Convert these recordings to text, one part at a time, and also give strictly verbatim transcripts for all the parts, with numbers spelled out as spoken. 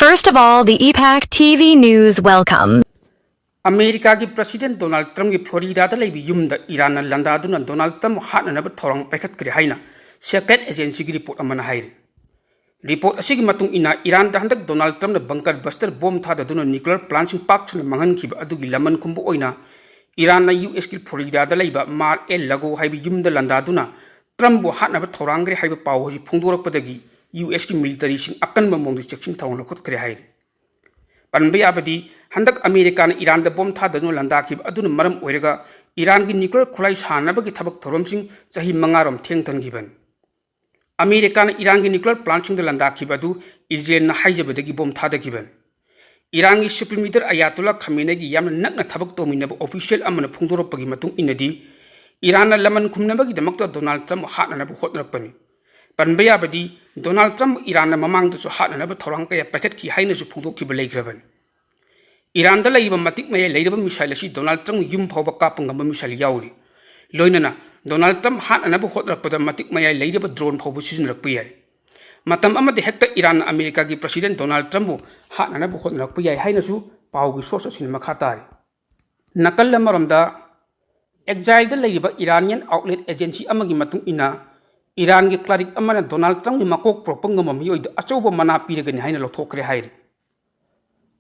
First of all, the E PAC T V News welcome. ꯑꯃꯦꯔꯤꯀꯥꯒꯤ president Donald ꯇ꯭ꯔꯝꯞꯀꯤ ꯐ꯭ꯂꯣꯔꯤꯗꯥꯗ ꯂꯩꯕ ꯌꯨꯝꯗ ꯏꯔꯥꯟꯅ ꯂꯥꯟꯗꯥꯗꯨꯅ Donald ꯇ꯭ꯔꯝꯞ ꯍꯥꯠꯅꯅꯕ ꯊꯧꯔꯥꯡ ꯄꯥꯏꯈꯠꯈ꯭ꯔꯦ ꯍꯥꯏꯅ ꯁꯦꯀ꯭ꯔꯦꯠ ꯑꯦꯖꯦꯟꯁꯤꯒꯤ ꯔꯤꯄꯣꯔꯠ ꯑꯃꯅ ꯍꯥꯏꯔꯤ꯫ ꯔꯤꯄꯣꯔꯠ ꯑꯁꯤꯒꯤ ꯃꯇꯨꯡ ꯏꯟꯅ, ꯏꯔꯥꯟꯗ ꯍꯟꯗꯛ ꯗꯣꯅꯥꯜꯗ ꯇ꯭ꯔꯝꯞꯅ ꯕꯪꯀꯔ ꯕꯁꯇꯔ ꯕꯣꯝ ꯊꯥꯗꯗꯨꯅ ꯅ꯭ꯌꯨꯀ꯭ꯂꯤꯌꯔ ꯄ꯭ꯂꯥꯟꯁꯤꯡ ꯄꯥꯛ ꯁꯟꯅ ꯃꯥꯡꯍꯟꯈꯤꯕ ꯑꯗꯨꯒꯤ ꯂꯃꯟ ꯈꯨꯝꯕ ꯑꯣꯏꯅ ꯏꯔꯥꯟꯅ ꯌꯨ ꯑꯦꯁꯀꯤ ꯐ꯭ꯂꯣꯔꯤꯗꯥꯗ ꯂꯩꯕ ꯃꯥꯔ ꯑꯦꯜ ꯂꯒꯣ ꯍꯥꯏꯕ ꯌꯨꯝꯗ ꯂꯥꯟꯗꯥꯗꯨꯅ ꯇ꯭ꯔꯝꯞꯕꯨ ꯍꯥꯠꯅꯕ ꯊꯧꯔꯥꯡꯈ꯭ꯔꯦ ꯍꯥꯏꯕ ꯄꯥꯎ ꯑꯁꯤ ꯐꯣꯡꯗꯣꯔꯛꯄꯗꯒꯤ ꯌꯨ ꯑꯦꯁꯀꯤ ꯃꯤꯂꯤꯇꯔꯤꯁꯤꯡ ꯑꯀꯟꯕ ꯃꯑꯣꯡꯗ ꯆꯦꯛꯁꯤꯟ ꯊꯧꯔꯥꯡ ꯂꯧꯈꯠꯈ꯭ꯔꯦ ꯍꯥꯏꯔꯤ꯫ ꯄꯟꯕ ꯌꯥꯕꯗꯤ, ꯍꯟꯗꯛ ꯑꯃꯦꯔꯤꯀꯥꯅ ꯏꯔꯥꯟꯗ ꯕꯣꯝ ꯊꯥꯗꯗꯨꯅ ꯂꯥꯟꯗꯥꯈꯤꯕ ꯑꯗꯨꯅ ꯃꯔꯝ ꯑꯣꯏꯔꯒ ꯏꯔꯥꯟꯒꯤ ꯅ꯭ꯌꯨꯀ꯭ꯂꯤꯌꯔ ꯈꯨꯠꯂꯥꯏ ꯁꯥꯟꯅꯕꯒꯤ ꯊꯕꯛ ꯊꯧꯔꯝꯁꯤꯡ ꯆꯍꯤ ꯃꯉꯥꯔꯣꯝ ꯊꯦꯡꯊꯍꯟꯈꯤꯕꯅꯤ꯫ ꯑꯃꯦꯔꯤꯀꯥꯅ ꯏꯔꯥꯟꯒꯤ ꯅ꯭ꯌꯨꯀ꯭ꯂꯤꯌꯔ ꯄ꯭ꯂꯥꯟꯁꯤꯡꯗ ꯂꯥꯟꯗꯥꯈꯤꯕ ꯑꯗꯨ ꯏꯖꯔꯦꯜꯅ ꯍꯥꯏꯖꯕꯗꯒꯤ ꯕꯣꯝ ꯊꯥꯗꯈꯤꯕꯅꯤ꯫ ꯏꯔꯥꯟꯒꯤ ꯁꯨꯄ꯭ꯔꯤꯝ ꯂꯤꯗꯔ ꯑꯌꯥꯇꯣꯜꯂꯥ ꯈꯥꯃꯦꯅꯦꯒꯤ ꯌꯥꯝꯅ ꯅꯛꯅ ꯊꯕꯛ ꯇꯧꯃꯤꯟꯅꯕ ꯑꯣꯐꯤꯁꯤꯌꯦꯜ ꯑꯃꯅ ꯐꯣꯡꯗꯣꯔꯛꯄꯒꯤ ꯃꯇꯨꯡ ꯏꯟꯅꯗꯤ, ꯏꯔꯥꯟꯅ ꯂꯃꯟ ꯈꯨꯝꯅꯕꯒꯤꯗꯃꯛꯇ ꯗꯣꯅꯥꯜꯗ ꯇ꯭ꯔꯝꯞ ꯍꯥꯠꯅꯅꯕ ꯍꯣꯠꯅꯔꯛꯄꯅꯤ꯫ ꯄꯟꯕ ꯌꯥꯕꯗꯤ, ꯗꯣꯅꯥꯜꯗ ꯇ꯭ꯔꯝꯞ ꯏꯔꯥꯟꯅ ꯃꯃꯥꯡꯗꯁꯨ ꯍꯥꯠꯅꯅꯕ ꯊꯧꯔꯥꯡ ꯀꯌꯥ ꯄꯥꯏꯈꯠꯈꯤ ꯍꯥꯏꯅꯁꯨ ꯐꯣꯡꯗꯣꯛꯈꯤꯕ ꯂꯩꯈ꯭ꯔꯕꯅꯤ꯫ ꯏꯔꯥꯟꯗ ꯂꯩꯔꯤꯕ ꯃꯇꯤꯛ ꯃꯌꯥꯏ ꯂꯩꯔꯕ ꯃꯤꯁꯥꯏꯜ ꯑꯁꯤ ꯗꯣꯅꯥꯜꯗ ꯇ꯭ꯔꯝꯞ ꯌꯨꯝ ꯐꯥꯎꯕ ꯀꯥꯞꯄ ꯉꯝꯕ ꯃꯤꯁꯥꯏꯜ ꯌꯥꯎꯔꯤ꯫ ꯂꯣꯏꯅꯅ ꯗꯣꯅꯥꯜꯗ ꯇ꯭ꯔꯝꯞ ꯍꯥꯠꯅꯅꯕ ꯍꯣꯠꯅꯔꯛꯄꯗ ꯃꯇꯤꯛ ꯃꯌꯥꯏ ꯂꯩꯔꯕ ꯗ꯭ꯔꯣꯟ ꯐꯥꯎꯕ ꯁꯤꯖꯤꯟꯅꯔꯛꯄ ꯌꯥꯏ꯫ ꯃꯇꯝ ꯑꯃꯗ ꯍꯦꯛꯇ ꯏꯔꯥꯟꯅ ꯑꯃꯦꯔꯤꯀꯥꯒꯤ ꯄ꯭ꯔꯁꯤꯗꯦꯟ ꯗꯣꯅꯥꯜꯗ ꯇ꯭ꯔꯝꯞꯕꯨ ꯍꯥꯠꯅꯅꯕ ꯍꯣꯠꯅꯔꯛꯄ ꯌꯥꯏ ꯍꯥꯏꯅꯁꯨ ꯄꯥꯎꯒꯤ ꯁꯣꯔꯁ ꯑꯁꯤꯅ ꯃꯈꯥ ꯇꯥꯔꯤ꯫ ꯅꯥꯀꯜ ꯑꯃꯔꯣꯝꯗ, ꯑꯦꯛꯖꯥꯏꯜꯗ ꯂꯩꯔꯤꯕ ꯏꯔꯥꯅꯤꯌꯟ ꯑꯥꯎꯠꯂꯦꯠ ꯑꯦꯖꯦꯟꯁꯤ ꯑꯃꯒꯤ ꯃꯇꯨꯡ ꯏꯟꯅ, ꯏꯔꯥꯟꯒꯤ ꯀ꯭ꯂꯥꯔꯤꯛ ꯑꯃꯅ ꯗꯣꯅꯥꯜꯗ ꯇ꯭ꯔꯝꯞꯀꯤ ꯃꯀꯣꯛ ꯄꯨꯔꯛꯄ ꯉꯝꯕ ꯃꯤꯑꯣꯏꯗ ꯑꯆꯧꯕ ꯃꯅꯥ ꯄꯤꯔꯒꯅꯤ ꯍꯥꯏꯅ ꯂꯧꯊꯣꯛꯈ꯭ꯔꯦ ꯍꯥꯏꯔꯤ꯫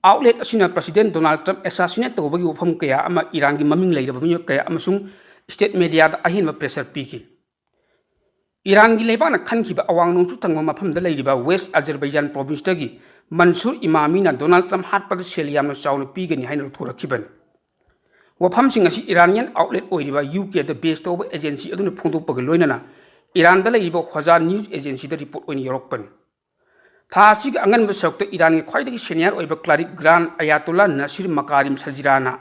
ꯑꯥꯎꯠꯂꯦꯠ ꯑꯁꯤꯅ ꯄ꯭ꯔꯁꯤꯗꯦꯟ ꯗꯣꯅꯥꯜꯗ ꯇ꯭ꯔꯝꯞ ꯑꯦꯁꯥꯁꯤꯅꯦꯠ ꯇꯧꯕꯒꯤ ꯋꯥꯐꯝ ꯀꯌꯥ ꯑꯃ ꯏꯔꯥꯟꯒꯤ ꯃꯃꯤꯡ ꯂꯩꯔꯕ ꯃꯤꯑꯣꯏ ꯀꯌꯥ ꯑꯃꯁꯨꯡ ꯁ꯭ꯇꯦꯠ ꯃꯦꯗꯤꯌꯥꯗ ꯑꯍꯦꯟꯕ ꯄ꯭ꯔꯦꯁꯔ ꯄꯤꯈꯤ꯫ ꯏꯔꯥꯟꯒꯤ ꯂꯩꯕꯥꯛꯅ ꯈꯟꯈꯤꯕ ꯑꯋꯥꯡ ꯅꯣꯡꯆꯨꯞ ꯊꯪꯕ ꯃꯐꯝꯗ ꯂꯩꯔꯤꯕ ꯋꯦꯁ ꯑꯖꯔꯕꯩꯖꯥꯟ ꯄ꯭ꯔꯣꯚꯤꯟꯁꯇꯒꯤ ꯃꯟꯁꯨꯔ ꯏꯃꯥꯃꯤꯅ ꯗꯣꯅꯥꯜꯗ ꯇ꯭ꯔꯝꯞ ꯍꯥꯠꯄꯗ ꯁꯦꯜ ꯌꯥꯝꯅ ꯆꯥꯎꯅ ꯄꯤꯒꯅꯤ ꯍꯥꯏꯅ ꯂꯧꯊꯣꯔꯛꯈꯤꯕꯅꯤ꯫ ꯋꯥꯐꯝꯁꯤꯡ ꯑꯁꯤ ꯏꯔꯥꯅꯤꯌꯟ ꯑꯥꯎꯠꯂꯦꯠ ꯑꯣꯏꯔꯤꯕ ꯌꯨ ꯀꯦꯗ ꯕꯦꯁ ꯇꯧꯕ ꯑꯦꯖꯦꯟꯁꯤ ꯑꯗꯨꯅ ꯐꯣꯡꯗꯣꯛꯄꯒ ꯂꯣꯏꯅꯅ ꯏꯔꯥꯟꯗ ꯂꯩꯔꯤꯕ ꯈ꯭ꯋꯥꯖꯥ ꯅ꯭ꯌꯨꯁ ꯑꯦꯖꯦꯟꯁꯤꯗ ꯔꯤꯄꯣꯔꯠ ꯑꯣꯏꯅ ꯌꯧꯔꯛꯄꯅꯤ꯫ ꯊꯥ ꯑꯁꯤꯒꯤ ꯑꯉꯟꯕ ꯁꯔꯨꯛꯇ ꯏꯔꯥꯟꯒꯤ ꯈ꯭ꯋꯥꯏꯗꯒꯤ ꯁꯦꯅꯤꯌꯔ ꯑꯣꯏꯕ ꯀ꯭ꯂꯥꯔꯤꯛ ꯒ꯭ꯔꯥꯟ ꯑꯌꯥꯇꯣꯜꯂꯥ ꯅꯁꯤꯔ ꯃꯀꯥꯔꯤꯝ ꯁꯖꯤꯔꯥꯅ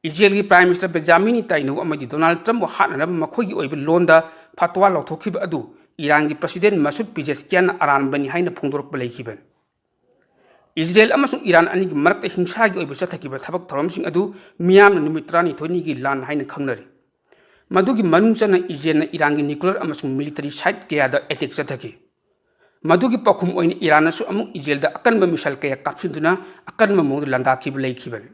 ꯏꯖꯔꯦꯜꯒꯤ ꯄ꯭ꯔꯥꯏꯝ ꯃꯤꯅꯤꯁꯇꯔ ꯕꯦꯟꯖꯥꯃꯤꯟ ꯅꯦꯇꯥꯟꯌꯥꯍꯨ ꯑꯃꯗꯤ ꯗꯣꯅꯥꯜꯗ ꯇ꯭ꯔꯝꯞꯕꯨ ꯍꯥꯠꯅꯅꯕ ꯃꯈꯣꯏꯒꯤ ꯑꯣꯏꯕ ꯂꯣꯟꯗ ꯐꯇꯋꯥ ꯂꯥꯎꯊꯣꯛꯈꯤꯕ ꯑꯗꯨ ꯏꯔꯥꯟꯒꯤ ꯄ꯭ꯔꯁꯤꯗꯦꯟ ꯃꯁꯨꯗ ꯄꯤꯖꯦꯁꯀꯤꯌꯥꯟꯅ ꯑꯔꯥꯟꯕꯅꯤ ꯍꯥꯏꯅ ꯐꯣꯡꯗꯣꯔꯛꯄ ꯂꯩꯈꯤꯕꯅꯤ꯫ ꯏꯖꯔꯦꯜ ꯑꯃꯁꯨꯡ ꯏꯔꯥꯟ ꯑꯅꯤꯒꯤ ꯃꯔꯛꯇ ꯍꯤꯡꯁꯥꯒꯤ ꯑꯣꯏꯕ ꯆꯠꯊꯈꯤꯕ ꯊꯕꯛ ꯊꯧꯔꯝꯁꯤꯡ ꯑꯗꯨ ꯃꯤꯌꯥꯝꯅ ꯅꯨꯃꯤꯠ ꯇꯔꯥꯅꯤꯊꯣꯏꯅꯤꯒꯤ ꯂꯥꯟ ꯍꯥꯏꯅ ꯈꯪꯅꯔꯤ꯫ ꯃꯗꯨꯒꯤ ꯃꯅꯨꯡ ꯆꯟꯅ ꯏꯖꯔꯦꯜꯅ ꯏꯔꯥꯟꯒꯤ ꯅ꯭ꯌꯨꯀ꯭ꯂꯤꯌꯔ ꯑꯃꯁꯨꯡ ꯃꯤꯂꯤꯇꯔꯤ ꯁꯥꯏꯠ ꯀꯌꯥꯗ ꯑꯦꯇꯦꯛ ꯆꯠꯊꯈꯤ꯫ ꯃꯗꯨꯒꯤ ꯄꯥꯎꯈꯨꯝ ꯑꯣꯏꯅ ꯏꯔꯥꯟꯅꯁꯨ ꯑꯃꯨꯛ ꯏꯖꯔꯦꯜꯗ ꯑꯀꯟꯕ ꯃꯤꯁꯥꯏꯜ ꯀꯌꯥ ꯀꯥꯞꯁꯤꯟꯗꯨꯅ ꯑꯀꯟꯕ ꯃꯑꯣꯡꯗ ꯂꯥꯟꯗꯥꯈꯤꯕ ꯂꯩꯈꯤꯕꯅꯤ꯫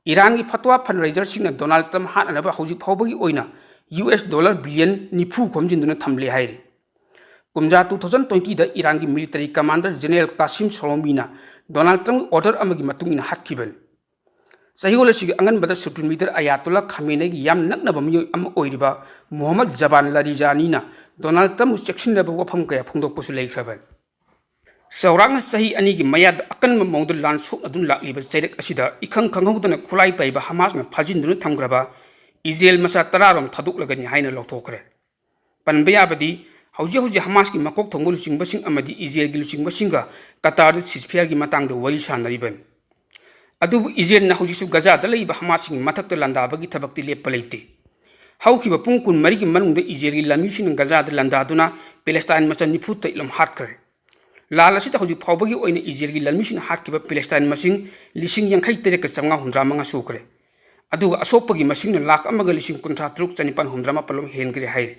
ꯏꯔꯥꯟꯒꯤ ꯐꯇ꯭ꯋꯥ ꯐꯟ ꯔꯦꯖꯔꯁꯤꯡꯅ ꯗꯣꯅꯥꯜꯗ ꯇ꯭ꯔꯝꯞ ꯍꯥꯠꯅꯅꯕ ꯍꯧꯖꯤꯛ ꯐꯥꯎꯕꯒꯤ ꯑꯣꯏꯅ ꯌꯨ ꯑꯦꯁ ꯗꯣꯂꯔ ꯕꯤꯂꯤꯌꯟ ꯅꯤꯐꯨ ꯈꯣꯝꯖꯤꯟꯗꯨꯅ ꯊꯝꯂꯦ ꯍꯥꯏꯔꯤ꯫ ꯀꯨꯝꯖꯥ ꯇꯨ ꯊꯥꯎꯖꯟ ꯇ꯭ꯋꯦꯟꯇꯤꯗ ꯏꯔꯥꯟꯒꯤ ꯃꯤꯂꯤꯇꯔꯤ ꯀꯃꯥꯟꯗꯔ ꯖꯦꯅꯦꯔꯦꯜ ꯀꯥꯁꯤꯝ ꯁꯣꯂꯣꯃꯤꯅ ꯗꯣꯅꯥꯜꯗ ꯇ꯭ꯔꯝꯞꯀꯤ ꯑꯣꯔꯗꯔ ꯑꯃꯒꯤ ꯃꯇꯨꯡ ꯏꯟꯅ ꯍꯥꯠꯈꯤꯕꯅꯤ꯫ ꯆꯌꯣꯜ ꯑꯁꯤꯒꯤ ꯑꯉꯟꯕꯗ ꯁꯨꯄ꯭ꯔꯤꯝ ꯂꯤꯗꯔ ꯑꯌꯥꯇꯣꯜꯂꯥ ꯈꯥꯃꯦꯅꯦꯒꯤ ꯌꯥꯝ ꯅꯛꯅꯕ ꯃꯤꯑꯣꯏ ꯑꯃ ꯑꯣꯏꯔꯤꯕ ꯃꯣꯍꯝꯃꯗ ꯖꯕꯥꯟ ꯂꯥꯔꯤꯖꯥꯅꯤꯅ ꯗꯣꯅꯥꯜꯗ ꯇ꯭ꯔꯝꯞꯄꯨ ꯆꯦꯛꯁꯤꯟꯅꯕ ꯋꯥꯐꯝ ꯀꯌꯥ ꯐꯣꯡꯗꯣꯛꯄꯁꯨ ꯂꯩꯈ꯭ꯔꯕꯅꯤ꯫ ꯆꯥꯎꯔꯥꯛꯅ ꯆꯍꯤ ꯑꯅꯤꯒꯤ ꯃꯌꯥꯗ ꯑꯀꯟꯕ ꯃꯑꯣꯡꯗ ꯂꯥꯟ ꯁꯣꯛꯅꯗꯨꯅ ꯂꯥꯛꯂꯤꯕ ꯆꯩꯔꯛ ꯑꯁꯤꯗ ꯏꯈꯪ ꯈꯪꯍꯧꯗꯅ ꯈꯨꯠꯂꯥꯏ ꯄꯥꯏꯕ ꯍꯃꯥꯁꯅ ꯐꯥꯖꯤꯟꯗꯨꯅ ꯊꯝꯈ꯭ꯔꯕ ꯏꯖꯔꯦꯜ ꯃꯆꯥ ꯇꯔꯥꯔꯣꯝ ꯊꯥꯗꯣꯛꯂꯒꯅꯤ ꯍꯥꯏꯅ ꯂꯥꯎꯊꯣꯛꯈ꯭ꯔꯦ꯫ ꯄꯟꯕ ꯌꯥꯕꯗꯤ, ꯍꯧꯖꯤꯛ ꯍꯧꯖꯤꯛ ꯍꯃꯥꯁꯀꯤ ꯃꯀꯣꯛ ꯊꯣꯡꯕ ꯂꯨꯆꯤꯡꯕꯁꯤꯡ ꯑꯃꯗꯤ ꯏꯖꯔꯦꯜꯒꯤ ꯂꯨꯆꯤꯡꯕꯁꯤꯡꯒ ꯀꯇꯥꯔꯗ ꯁꯤꯖꯐꯤꯌꯥꯔꯒꯤ ꯃꯇꯥꯡꯗ ꯋꯥꯔꯤ ꯁꯥꯅꯔꯤꯕꯅꯤ꯫ ꯑꯗꯨꯕꯨ ꯏꯖꯔꯦꯜꯅ ꯍꯧꯖꯤꯛꯁꯨ ꯒꯖꯥꯗ ꯂꯩꯔꯤꯕ ꯍꯃꯥꯁꯁꯤꯡꯒꯤ ꯃꯊꯛꯇ ꯂꯥꯟꯗꯥꯕꯒꯤ ꯊꯕꯛꯇꯤ ꯂꯦꯞꯄ ꯂꯩꯇꯦ꯫ ꯍꯧꯈꯤꯕ ꯄꯨꯡ ꯀꯨꯟꯃꯔꯤꯒꯤ ꯃꯅꯨꯡꯗ ꯏꯖꯔꯦꯜꯒꯤ ꯂꯥꯟꯃꯤꯁꯤꯡꯅ ꯒꯖꯥꯗ ꯂꯥꯟꯗꯥꯗꯨꯅ ꯄꯦꯂꯦꯁꯇꯥꯏꯟ ꯃꯆꯥ ꯅꯤꯐꯨ ꯇꯔꯦꯠ ꯂꯣꯝ ꯍꯥꯠꯈ꯭ꯔꯦ꯫ ꯂꯥꯟ ꯑꯁꯤꯗ ꯍꯧꯖꯤꯛ ꯐꯥꯎꯕꯒꯤ ꯑꯣꯏꯅ ꯏꯖꯔꯦꯜꯒꯤ ꯂꯥꯟꯃꯤꯁꯤꯡꯅ ꯍꯥꯠꯈꯤꯕ ꯄꯦꯂꯦꯁꯇꯥꯏꯟ ꯃꯁꯤꯡ ꯂꯤꯁꯤꯡ ꯌꯥꯡꯈꯩ ꯇꯔꯦꯠꯀ ꯆꯥꯝꯃꯉꯥ ꯍꯨꯝꯗ꯭ꯔꯥ ꯃꯉꯥ ꯁꯨꯈ꯭ꯔꯦ꯫ ꯑꯗꯨꯒ ꯑꯁꯣꯛꯄꯒꯤ ꯃꯁꯤꯡꯅ ꯂꯥꯈ ꯑꯃꯒ ꯂꯤꯁꯤꯡ ꯀꯨꯟꯊ꯭ꯔꯥ ꯇꯔꯨꯛ ꯆꯅꯤꯄꯥꯟ ꯍꯨꯝꯗ꯭ꯔꯥ ꯃꯥꯄꯜ ꯂꯣꯝ ꯍꯦꯟꯈ꯭ꯔꯦ ꯍꯥꯏꯔꯤ꯫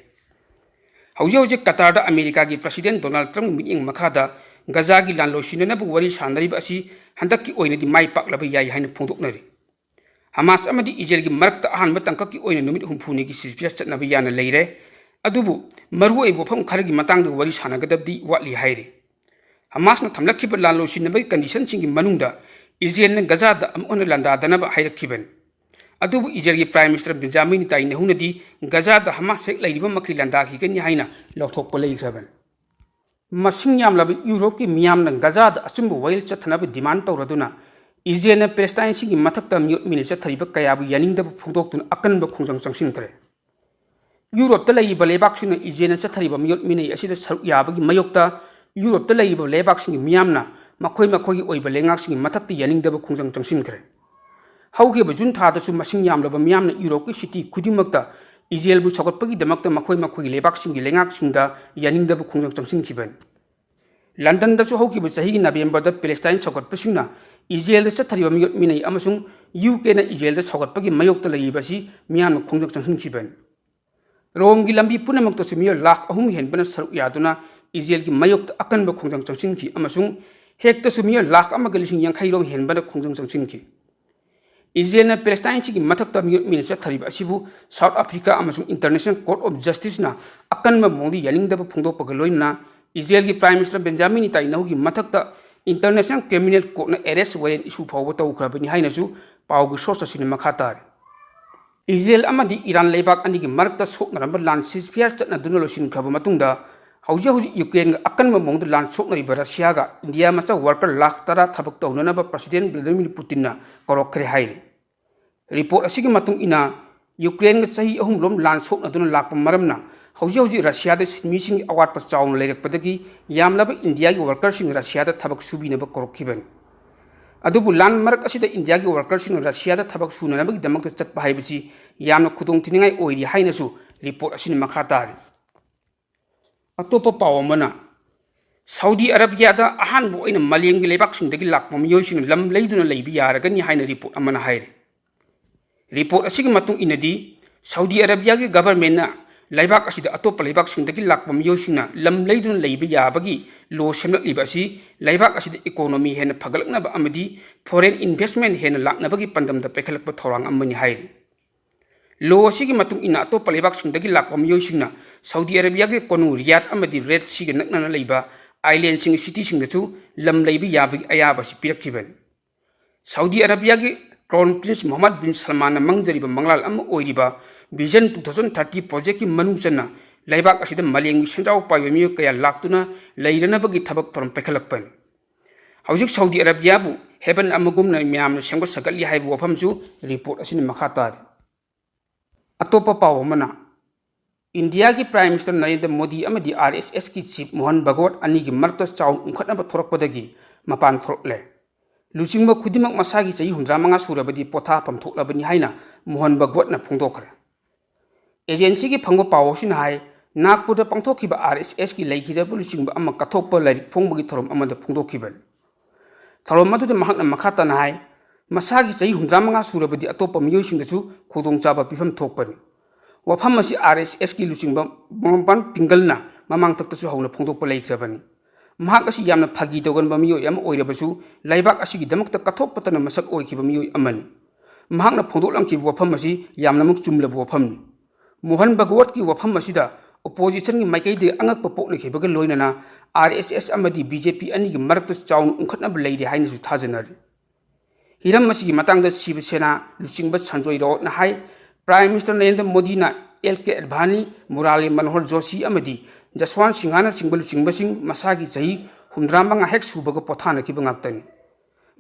ꯍꯧꯖꯤꯛ ꯍꯧꯖꯤꯛ ꯀꯇꯥꯔꯗ ꯑꯃꯦꯔꯤꯀꯥꯒꯤ ꯄ꯭ꯔꯁꯤꯗꯦꯟ ꯗꯣꯅꯥꯜꯗ ꯇ꯭ꯔꯝꯞꯀꯤ ꯃꯤꯠꯌꯦꯡ ꯃꯈꯥꯗ ꯒꯖꯥꯒꯤ ꯂꯥꯟ ꯂꯣꯏꯁꯤꯟꯅꯅꯕ ꯋꯥꯔꯤ ꯁꯥꯅꯔꯤꯕ ꯑꯁꯤ ꯍꯟꯗꯛꯀꯤ ꯑꯣꯏꯅꯗꯤ ꯃꯥꯏ ꯄꯥꯛꯂꯕ ꯌꯥꯏ ꯍꯥꯏꯅ ꯐꯣꯡꯗꯣꯛꯅꯔꯤ꯫ ꯍꯃꯥꯁ ꯑꯃꯗꯤ ꯏꯖꯔꯦꯜꯒꯤ ꯃꯔꯛꯇ ꯑꯍꯥꯟꯕ ꯇꯥꯡꯀꯛꯀꯤ ꯑꯣꯏꯅ ꯅꯨꯃꯤꯠ ꯍꯨꯝꯐꯨꯅꯤꯒꯤ ꯁꯤꯖꯐꯤꯌꯥꯔ ꯆꯠꯅꯕ ꯌꯥꯅ ꯂꯩꯔꯦ꯫ ꯑꯗꯨꯕꯨ ꯃꯔꯨꯑꯣꯏꯕ ꯋꯥꯐꯝ ꯈꯔꯒꯤ ꯃꯇꯥꯡꯗ ꯋꯥꯔꯤ ꯁꯥꯟꯅꯒꯗꯕꯗꯤ ꯋꯥꯠꯂꯤ ꯍꯥꯏꯔꯤ꯫ ꯍꯃꯥꯁꯅ ꯊꯝꯂꯛꯈꯤꯕ ꯂꯥꯟ ꯂꯣꯏꯁꯤꯟꯅꯕꯒꯤ ꯀꯟꯗꯤꯁꯟꯁꯤꯡꯒꯤ ꯃꯅꯨꯡꯗ ꯏꯖꯔꯦꯜꯅ ꯒꯖꯥꯗ ꯑꯃꯨꯛ ꯍꯟꯅ ꯂꯥꯟꯗꯥꯗꯅꯕ ꯍꯥꯏꯔꯛꯈꯤꯕꯅꯤ꯫ ꯑꯗꯨꯕꯨ ꯏꯖꯔꯦꯜꯒꯤ ꯄ꯭ꯔꯥꯏꯝ ꯃꯤꯅꯤꯁꯇꯔ ꯕꯦꯟꯖꯥꯃꯤꯟ ꯅꯦꯇꯥꯟꯌꯥꯍꯨꯅꯗꯤ ꯒꯖꯥꯗ ꯍꯃꯥꯁ ꯍꯦꯛ ꯂꯩꯔꯤꯕ ꯃꯈꯩ ꯂꯥꯟꯗꯥꯈꯤꯒꯅꯤ ꯍꯥꯏꯅ ꯂꯥꯎꯊꯣꯛꯄ ꯂꯩꯈ꯭ꯔꯕꯅꯤ꯫ ꯃꯁꯤꯡ ꯌꯥꯝꯂꯕ ꯌꯨꯔꯣꯞꯀꯤ ꯃꯤꯌꯥꯝꯅ ꯒꯖꯥꯗ ꯑꯆꯨꯝꯕ ꯋꯥꯌꯦꯜ ꯆꯠꯊꯅꯕ ꯗꯤꯃꯥꯟ ꯇꯧꯔꯗꯨꯅ ꯏꯖꯔꯦꯜꯅ ꯄꯦꯂꯦꯁꯇꯥꯏꯟꯁꯤꯡꯒꯤ ꯃꯊꯛꯇ ꯃꯤꯑꯣꯠ ꯃꯤꯅꯩ ꯆꯠꯊꯔꯤꯕ ꯀꯌꯥꯕꯨ ꯌꯥꯅꯤꯡꯗꯕ ꯐꯣꯡꯗꯣꯛꯇꯨꯅ ꯑꯀꯟꯕ ꯈꯣꯡꯖꯪ ꯆꯪꯁꯤꯟꯈ꯭ꯔꯦ꯫ ꯌꯨꯔꯣꯞꯇ ꯂꯩꯔꯤꯕ ꯂꯩꯕꯥꯛꯁꯤꯡꯅ ꯏꯖꯔꯦꯜꯅ ꯆꯠꯊꯔꯤꯕ ꯃꯤꯑꯣꯠ ꯃꯤꯅꯩ ꯑꯁꯤꯗ ꯁꯔꯨꯛ ꯌꯥꯕꯒꯤ ꯃꯥꯌꯣꯛꯇ ꯌꯨꯔꯣꯞꯇ ꯂꯩꯔꯤꯕ ꯂꯩꯕꯥꯛꯁꯤꯡꯒꯤ ꯃꯤꯌꯥꯝꯅ ꯃꯈꯣꯏ ꯃꯈꯣꯏꯒꯤ ꯑꯣꯏꯕ ꯂꯩꯉꯥꯛꯁꯤꯡꯒꯤ ꯃꯊꯛꯇ ꯌꯥꯅꯤꯡꯗꯕ ꯈꯣꯡꯖꯪ ꯆꯪꯁꯤꯟꯈ꯭ꯔꯦ꯫ ꯍꯧꯈꯤꯕ ꯖꯨꯟ ꯊꯥꯗꯁꯨ ꯃꯁꯤꯡ ꯌꯥꯝꯂꯕ ꯃꯤꯌꯥꯝꯅ ꯌꯨꯔꯣꯞꯀꯤ ꯁꯤꯇꯤ ꯈꯨꯗꯤꯡꯃꯛꯇ ꯏꯖꯔꯦꯜꯕꯨ ꯁꯧꯒꯠꯄꯒꯤꯗꯃꯛꯇ ꯃꯈꯣꯏ ꯃꯈꯣꯏꯒꯤ ꯂꯩꯕꯥꯛꯁꯤꯡꯒꯤ ꯂꯩꯉꯥꯛꯁꯤꯡꯗ ꯌꯥꯅꯤꯡꯗꯕ ꯈꯣꯡꯖꯪ ꯆꯪꯁꯤꯟꯈꯤꯕꯅꯤ꯫ ꯂꯟꯗꯟꯗꯁꯨ ꯍꯧꯈꯤꯕ ꯆꯍꯤꯒꯤ ꯅꯕꯦꯝꯕꯔꯗ ꯄꯦꯂꯦꯁꯇꯥꯏꯟ ꯁꯧꯒꯠꯄꯁꯤꯡꯅ ꯏꯖꯔꯦꯜꯗ ꯆꯠꯊꯔꯤꯕ ꯃꯤꯑꯣꯠ ꯃꯤꯅꯩ ꯑꯃꯁꯨꯡ ꯌꯨ ꯀꯦꯅ ꯏꯖꯔꯦꯜꯗ ꯁꯧꯒꯠꯄꯒꯤ ꯃꯥꯌꯣꯛꯇ ꯂꯩꯔꯤꯕ ꯑꯁꯤ ꯃꯤꯌꯥꯝꯅ ꯈꯣꯡꯖꯪ ꯆꯪꯁꯤꯟꯈꯤꯕꯅꯤ꯫ ꯔꯣꯝꯒꯤ ꯂꯝꯕꯤ ꯄꯨꯝꯅꯃꯛꯇꯁꯨ ꯃꯤꯑꯣꯏ ꯂꯥꯈ ꯑꯍꯨꯝ ꯍꯦꯟꯕꯅ ꯁꯔꯨꯛ ꯌꯥꯗꯨꯅ ꯏꯖꯔꯦꯜꯒꯤ ꯃꯥꯌꯣꯛꯇ ꯑꯀꯟꯕ ꯈꯣꯡꯖꯪ ꯆꯪꯁꯤꯟꯈꯤ ꯑꯃꯁꯨꯡ ꯍꯦꯛꯇꯁꯨ ꯃꯤꯑꯣꯏ ꯂꯥꯈ ꯑꯃꯒ ꯂꯤꯁꯤꯡ ꯌꯥꯡꯈꯩ ꯔꯣꯝ ꯍꯦꯟꯕꯅ ꯈꯣꯡꯖꯪ ꯆꯪꯁꯤꯟꯈꯤ꯫ ꯏꯖꯔꯦꯜꯅ ꯄꯦꯂꯦꯁꯇꯥꯏꯟꯁꯤꯒꯤ ꯃꯊꯛꯇ ꯃꯤꯑꯣꯠ ꯃꯤꯅ ꯆꯠꯊꯔꯤꯕ ꯑꯁꯤꯕꯨ ꯁꯥꯎꯠ ꯑꯐ꯭ꯔꯤꯀꯥ ꯑꯃꯁꯨꯡ ꯏꯟꯇꯔꯅꯦꯁꯅꯦꯜ ꯀꯣꯔꯠ ꯑꯣꯐ ꯖꯁꯇꯤꯁꯅ ꯑꯀꯟꯕ ꯃꯑꯣꯡꯗ ꯌꯥꯅꯤꯡꯗꯕ ꯐꯣꯡꯗꯣꯛꯄꯒ ꯂꯣꯏꯅꯅ ꯏꯖꯔꯦꯜꯒꯤ ꯄ꯭ꯔꯥꯏꯝ ꯃꯤꯅꯤꯁꯇꯔ ꯕꯦꯟꯖꯥꯃꯤꯟ ꯅꯦꯇꯥꯟꯌꯥꯍꯨꯒꯤ ꯃꯊꯛꯇ ꯏꯟꯇꯔꯅꯦꯁꯅꯦꯜ ꯀ꯭ꯔꯤꯃꯤꯅꯦꯜ ꯀꯣꯔꯠꯅ ꯑꯦꯔꯦꯁ ꯋꯥꯔꯦꯟ ꯏꯁꯨ ꯐꯥꯎꯕ ꯇꯧꯈ꯭ꯔꯕꯅꯤ ꯍꯥꯏꯅꯁꯨ ꯄꯥꯎꯒꯤ ꯁꯣꯔꯁ ꯑꯁꯤꯅ ꯃꯈꯥ ꯇꯥꯔꯤ꯫ ꯏꯖꯔꯦꯜ ꯑꯃꯗꯤ ꯏꯔꯥꯟ ꯂꯩꯕꯥꯛ ꯑꯅꯤꯒꯤ ꯃꯔꯛꯇ ꯁꯣꯛꯅꯔꯝꯕ ꯂꯥꯟ ꯁꯤꯖꯐꯤꯌꯥꯔ ꯆꯠꯅꯗꯨꯅ ꯂꯣꯏꯁꯤꯟꯈ꯭ꯔꯕ ꯃꯇꯨꯡꯗ ꯍꯧꯖꯤꯛ ꯍꯧꯖꯤꯛ ꯌꯨꯀ꯭ꯔꯦꯟꯒ ꯑꯀꯟꯕ ꯃꯑꯣꯡꯗ ꯂꯥꯟ ꯁꯣꯛꯅꯔꯤꯕ ꯔꯁꯤꯌꯥꯒ ꯏꯟꯗꯤꯌꯥ ꯃꯆꯥ ꯋꯥꯔꯀꯔ ꯂꯥꯈ ꯇꯔꯥ ꯊꯕꯛ ꯇꯧꯅꯅꯕ ꯄ꯭ꯔꯁꯤꯗꯦꯟ ꯚ꯭ꯂꯥꯗꯤꯃꯤꯔ ꯄꯨꯇꯤꯟꯅ ꯀꯧꯔꯛꯈ꯭ꯔꯦ ꯍꯥꯏꯔꯤ꯫ ꯔꯤꯄꯣꯔꯠ ꯑꯁꯤꯒꯤ ꯃꯇꯨꯡ ꯏꯟꯅ ꯌꯨꯀ꯭ꯔꯦꯟꯒ ꯆꯍꯤ ꯑꯍꯨꯝ ꯂꯣꯝ ꯂꯥꯟ ꯁꯣꯛꯅꯗꯨꯅ ꯂꯥꯛꯄ ꯃꯔꯝꯅ ꯍꯧꯖꯤꯛ ꯍꯧꯖꯤꯛ ꯔꯁꯤꯌꯥꯗ ꯁꯤꯟꯃꯤꯁꯤꯡꯒꯤ ꯑꯋꯥꯠꯄ ꯆꯥꯎꯅ ꯂꯩꯔꯛꯄꯗꯒꯤ ꯌꯥꯝꯂꯕ ꯏꯟꯗꯤꯌꯥꯒꯤ ꯋꯥꯔꯀꯔꯁꯤꯡ ꯔꯁꯤꯌꯥꯗ ꯊꯕꯛ ꯁꯨꯕꯤꯅꯕ ꯀꯧꯔꯛꯈꯤꯕꯅꯤ꯫ ꯑꯗꯨꯕꯨ ꯂꯥꯟ ꯃꯔꯛ ꯑꯁꯤꯗ ꯏꯟꯗꯤꯌꯥꯒꯤ ꯋꯥꯔꯀꯔꯁꯤꯡꯅ ꯔꯁꯤꯌꯥꯗ ꯊꯕꯛ ꯁꯨꯅꯅꯕꯒꯤꯗꯃꯛꯇ ꯆꯠꯄ ꯍꯥꯏꯕꯁꯤ ꯌꯥꯝꯅ ꯈꯨꯗꯣꯡꯊꯤꯅꯤꯡꯉꯥꯏ ꯑꯣꯏꯔꯤ ꯍꯥꯏꯅꯁꯨ ꯔꯤꯄꯣꯔꯠ ꯑꯁꯤꯅ ꯃꯈꯥ ꯇꯥꯔꯤ꯫ ꯑꯇꯣꯞꯄ ꯄꯥꯎ ꯑꯃꯅ, ꯁꯥꯎꯗꯤ ꯑꯔꯕꯤꯌꯥꯗ ꯑꯍꯥꯟꯕ ꯑꯣꯏꯅ ꯃꯥꯂꯦꯝꯒꯤ ꯂꯩꯕꯥꯛꯁꯤꯡꯗꯒꯤ ꯂꯥꯛꯄ ꯃꯤꯑꯣꯏꯁꯤꯡꯅ ꯂꯝ ꯂꯩꯗꯨꯅ ꯂꯩꯕ ꯌꯥꯔꯒꯅꯤ ꯍꯥꯏꯅ ꯔꯤꯄꯣꯔꯠ ꯑꯃꯅ ꯍꯥꯏꯔꯤ꯫ ꯔꯤꯄꯣꯔꯠ ꯑꯁꯤꯒꯤ ꯃꯇꯨꯡ ꯏꯟꯅꯗꯤ, ꯁꯥꯎꯗꯤ ꯑꯔꯕꯤꯌꯥꯒꯤ ꯒꯚꯔꯟꯃꯦꯟꯠꯅ ꯂꯩꯕꯥꯛ ꯑꯁꯤꯗ ꯑꯇꯣꯞꯄ ꯂꯩꯕꯥꯛꯁꯤꯡꯗꯒꯤ ꯂꯥꯛꯄ ꯃꯤꯑꯣꯏꯁꯤꯡꯅ ꯂꯝ ꯂꯩꯗꯨꯅ ꯂꯩꯕ ꯌꯥꯕꯒꯤ ꯂꯣ ꯁꯦꯝꯂꯛꯂꯤꯕ ꯑꯁꯤ ꯂꯩꯕꯥꯛ ꯑꯁꯤꯗ ꯏꯀꯣꯅꯣꯃꯤ ꯍꯦꯟꯅ ꯐꯒꯠꯂꯛꯅꯕ ꯑꯃꯗꯤ ꯐꯣꯔꯦꯟ ꯏꯟꯚꯦꯁ꯭ꯠꯃꯦꯟꯠ ꯍꯦꯟꯅ ꯂꯥꯛꯅꯕꯒꯤ ꯄꯥꯟꯗꯝꯗ ꯄꯥꯏꯈꯠꯂꯛꯄ ꯊꯧꯔꯥꯡ ꯑꯃꯅꯤ ꯍꯥꯏꯔꯤ꯫ ꯂꯣ ꯑꯁꯤꯒꯤ ꯃꯇꯨꯡ ꯏꯟꯅ ꯑꯇꯣꯞꯄ ꯂꯩꯕꯥꯛꯁꯤꯡꯗꯒꯤ ꯂꯥꯛꯄ ꯃꯤꯑꯣꯏꯁꯤꯡꯅ ꯁꯥꯎꯗꯤ ꯑꯔꯕꯤꯌꯥꯒꯤ ꯀꯣꯅꯨꯡ ꯔꯤꯌꯥꯗ ꯑꯃꯗꯤ ꯔꯦꯗ ꯁꯤꯒ ꯅꯛꯅꯅ ꯂꯩꯕ ꯑꯥꯏꯂꯦꯟꯁꯤꯡ, ꯁꯤꯇꯤꯁꯤꯡꯗꯁꯨ ꯂꯝ ꯂꯩꯕ ꯌꯥꯕꯒꯤ ꯑꯌꯥꯕ ꯑꯁꯤ ꯄꯤꯔꯛꯈꯤꯕꯅꯤ꯫ ꯁꯥꯎꯗꯤ ꯑꯔꯕꯤꯌꯥꯒꯤ ꯀ꯭ꯔꯥꯎꯟ ꯄ꯭ꯔꯤꯟꯁ ꯃꯣꯍꯝꯃꯗ ꯕꯤꯟ ꯁꯜꯃꯥꯟꯅ ꯃꯪꯖꯔꯤꯕ ꯃꯪꯂꯥꯟ ꯑꯃ ꯑꯣꯏꯔꯤꯕ ꯚꯤꯖꯟ ꯇꯨ ꯊꯥꯎꯖꯟ ꯊꯥꯔꯇꯤ ꯄ꯭ꯔꯣꯖꯦꯛꯀꯤ ꯃꯅꯨꯡ ꯆꯟꯅ ꯂꯩꯕꯥꯛ ꯑꯁꯤꯗ ꯃꯥꯂꯦꯝꯒꯤ ꯁꯦꯟꯖꯥꯎ ꯄꯥꯏꯕ ꯃꯤꯑꯣꯏ ꯀꯌꯥ ꯂꯥꯛꯇꯨꯅ ꯂꯩꯔꯅꯕꯒꯤ ꯊꯕꯛ ꯊꯧꯔꯝ ꯄꯥꯏꯈꯠꯂꯛꯄꯅꯤ꯫ ꯍꯧꯖꯤꯛ ꯁꯥꯎꯗꯤ ꯑꯔꯕꯤꯌꯥꯕꯨ ꯍꯦꯕꯟ ꯑꯃꯒꯨꯝꯅ ꯃꯤꯌꯥꯝꯅ ꯁꯦꯝꯒꯠ ꯁꯥꯒꯠꯂꯤ ꯍꯥꯏꯕ ꯋꯥꯐꯝꯁꯨ ꯔꯤꯄꯣꯔꯠ ꯑꯁꯤꯅ ꯃꯈꯥ ꯇꯥꯔꯤ꯫ ꯑꯇꯣꯞꯄ ꯄꯥꯎ ꯑꯃꯅ, ꯏꯟꯗꯤꯌꯥꯒꯤ ꯄ꯭ꯔꯥꯏꯝ ꯃꯤꯅꯤꯁꯇꯔ ꯅꯔꯦꯟꯗ꯭ꯔ ꯃꯣꯗꯤ ꯑꯃꯗꯤ ꯑꯥꯔ ꯑꯦꯁ ꯑꯦꯁꯀꯤ ꯆꯤꯐ ꯃꯣꯍꯟ ꯚꯒꯋꯠ ꯑꯅꯤꯒꯤ ꯃꯔꯛꯇ ꯆꯥꯎꯅ ꯎꯪꯈꯠꯅꯕ ꯊꯣꯔꯛꯄꯗꯒꯤ ꯃꯄꯥꯟ ꯊꯣꯔꯛꯂꯦ꯫ ꯂꯨꯆꯤꯡꯕ ꯈꯨꯗꯤꯡꯃꯛ ꯃꯁꯥꯒꯤ ꯆꯍꯤ ꯍꯨꯝꯗ꯭ꯔꯥ ꯃꯉꯥ ꯁꯨꯔꯕꯗꯤ ꯄꯣꯊꯥꯐꯝ ꯊꯣꯛꯂꯕꯅꯤ ꯍꯥꯏꯅ ꯃꯣꯍꯟ ꯚꯒꯋꯠꯅ ꯐꯣꯡꯗꯣꯛꯈ꯭ꯔꯦ꯫ ꯑꯦꯖꯦꯟꯁꯤꯒꯤ ꯐꯪꯕ ꯄꯥꯎ ꯑꯁꯤꯅ ꯍꯥꯏ, ꯅꯥꯒꯄꯨꯔꯗ ꯄꯥꯡꯊꯣꯛꯈꯤꯕ ꯑꯥꯔ ꯑꯦꯁ ꯑꯦꯁꯀꯤ ꯂꯩꯈꯤꯗꯕ ꯂꯨꯆꯤꯡꯕ ꯑꯃ ꯀꯠꯊꯣꯛꯄ ꯂꯥꯏꯔꯤꯛ ꯐꯣꯡꯕꯒꯤ ꯊꯧꯔꯝ ꯑꯃꯗ ꯐꯣꯡꯗꯣꯛꯈꯤꯕꯅꯤ꯫ ꯊꯧꯔꯝ ꯑꯗꯨꯗ ꯃꯍꯥꯛꯅ ꯃꯈꯥ ꯇꯥꯅ ꯍꯥꯏ, ꯃꯁꯥꯒꯤ ꯆꯍꯤ ꯍꯨꯝꯗ꯭ꯔꯥ ꯃꯉꯥ ꯁꯨꯔꯕꯗꯤ ꯑꯇꯣꯞꯄ ꯃꯤꯑꯣꯏꯁꯤꯡꯗꯁꯨ ꯈꯨꯗꯣꯡꯆꯥꯕ ꯄꯤꯐꯝ ꯊꯣꯛꯄꯅꯤ꯫ ꯋꯥꯐꯝ ꯑꯁꯤ ꯑꯥꯔ ꯑꯦꯁ ꯑꯦꯁꯀꯤ ꯂꯨꯆꯤꯡꯕ ꯃꯣꯍꯟ ꯄꯤꯡꯒꯜꯅ ꯃꯃꯥꯡꯊꯛꯇꯁꯨ ꯍꯧꯅ ꯐꯣꯡꯗꯣꯛꯄ ꯂꯩꯈ꯭ꯔꯕꯅꯤ꯫ ꯃꯍꯥꯛ ꯑꯁꯤ ꯌꯥꯝꯅ ꯐꯥꯒꯤ ꯇꯧꯒꯟꯕ ꯃꯤꯑꯣꯏ ꯑꯃ ꯑꯣꯏꯔꯕꯁꯨ, ꯂꯩꯕꯥꯛ ꯑꯁꯤꯒꯤꯗꯃꯛꯇ ꯀꯠꯊꯣꯛꯄꯇꯅ ꯃꯁꯛ ꯑꯣꯏꯈꯤꯕ ꯃꯤꯑꯣꯏ ꯑꯃꯅꯤ꯫ ꯃꯍꯥꯛꯅ ꯐꯣꯡꯗꯣꯛꯂꯝꯈꯤꯕ ꯋꯥꯐꯝ ꯑꯁꯤ ꯌꯥꯝꯅꯃꯛ ꯆꯨꯝꯂꯕ ꯋꯥꯐꯝꯅꯤ꯫ ꯃꯣꯍꯟ ꯚꯒꯋꯠꯀꯤ ꯋꯥꯐꯝ ꯑꯁꯤꯗ oppositionꯒꯤ ꯃꯥꯏꯀꯩꯗꯒꯤ ꯑꯉꯛꯄ ꯄꯣꯛꯅꯈꯤꯕꯒ ꯂꯣꯏꯅꯅ RSS ꯑꯃꯗꯤ BJP ꯑꯅꯤꯒꯤ ꯃꯔꯛꯇ ꯆꯥꯎꯅ ꯎꯪꯈꯠꯅꯕ ꯂꯩꯔꯦ ꯍꯥꯏꯅꯁꯨ ꯊꯥꯖꯅꯔꯤ꯫ ꯍꯤꯔꯝ ꯑꯁꯤꯒꯤ ꯃꯇꯥꯡꯗ ꯁꯤꯕ ꯁꯦꯅꯥ ꯂꯨꯆꯤꯡꯕ ꯁꯟꯖꯣꯏ ꯔꯥꯎꯠꯅ ꯍꯥꯏ, Prime Minister ꯅꯔꯦꯟꯗ꯭ꯔ ꯃꯣꯗꯤꯅ L K Advani, ꯃꯨꯔꯥꯂꯤ ꯃꯅꯣꯍꯔ ꯖꯣꯁꯤ ꯑꯃꯗꯤ ꯖꯁꯋꯥꯟ ꯁꯤꯡꯍꯅꯆꯤꯡꯕ ꯂꯨꯆꯤꯡꯕꯁꯤꯡ ꯃꯁꯥꯒꯤ ꯆꯍꯤ ꯍꯨꯝꯗ꯭ꯔꯥ ꯃꯉꯥ ꯍꯦꯛ ꯁꯨꯕꯒ ꯄꯣꯊꯥꯅꯈꯤꯕ ꯉꯥꯛꯇꯅꯤ꯫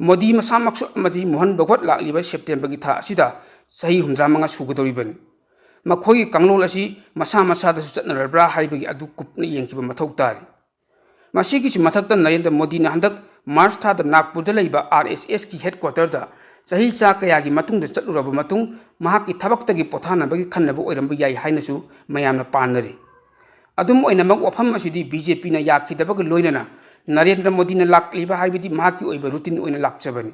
ꯃꯣꯗꯤ ꯃꯁꯥꯃꯛꯁꯨ ꯑꯃꯗꯤ ꯃꯣꯍꯟ ꯚꯒꯋꯠ ꯂꯥꯛꯂꯤꯕ Septemberꯒꯤ ꯊꯥ ꯑꯁꯤꯗ ꯆꯍꯤ ꯍꯨꯝꯗ꯭ꯔꯥ ꯃꯉꯥ ꯁꯨꯒꯗꯧꯔꯤꯕꯅꯤ꯫ ꯃꯈꯣꯏꯒꯤ ꯀꯥꯡꯂꯣꯟ ꯑꯁꯤ ꯃꯁꯥ ꯃꯁꯥꯗꯁꯨ ꯆꯠꯅꯔꯕ꯭ꯔꯥ ꯍꯥꯏꯕꯒꯤ ꯑꯗꯨ ꯀꯨꯞꯅ ꯌꯦꯡꯈꯤꯕ ꯃꯊꯧ ꯇꯥꯔꯤ꯫ ꯃꯁꯤꯒꯤꯁꯨ ꯃꯊꯛꯇ ꯅꯔꯦꯟꯗ꯭ꯔ ꯃꯣꯗꯤꯅ ꯍꯟꯗꯛ March ꯊꯥꯗ ꯅꯥꯒꯄꯨꯔꯗ ꯂꯩꯕ RSSꯀꯤ headquarterꯗ ꯆꯍꯤ ꯆꯥ ꯀꯌꯥꯒꯤ ꯃꯇꯨꯡꯗ ꯆꯠꯂꯨꯔꯕ ꯃꯇꯨꯡ ꯃꯍꯥꯛꯀꯤ ꯊꯕꯛꯇꯒꯤ ꯄꯣꯊꯥꯅꯕꯒꯤ ꯈꯟꯅꯕ ꯑꯣꯏꯔꯝꯕ ꯌꯥꯏ ꯍꯥꯏꯅꯁꯨ ꯃꯌꯥꯝꯅ ꯄꯥꯅꯔꯤ꯫ ꯑꯗꯨꯝ ꯑꯣꯏꯅꯃꯛ, ꯋꯥꯐꯝ ꯑꯁꯤꯗꯤ BJPꯅ ꯌꯥꯈꯤꯗꯕꯒ ꯂꯣꯏꯅꯅ ꯅꯔꯦꯟꯗ꯭ꯔ ꯃꯣꯗꯤꯅ ꯂꯥꯛꯂꯤꯕ ꯍꯥꯏꯕꯗꯤ ꯃꯍꯥꯛꯀꯤ ꯑꯣꯏꯕ routine ꯑꯣꯏꯅ ꯂꯥꯛꯆꯕꯅꯤ꯫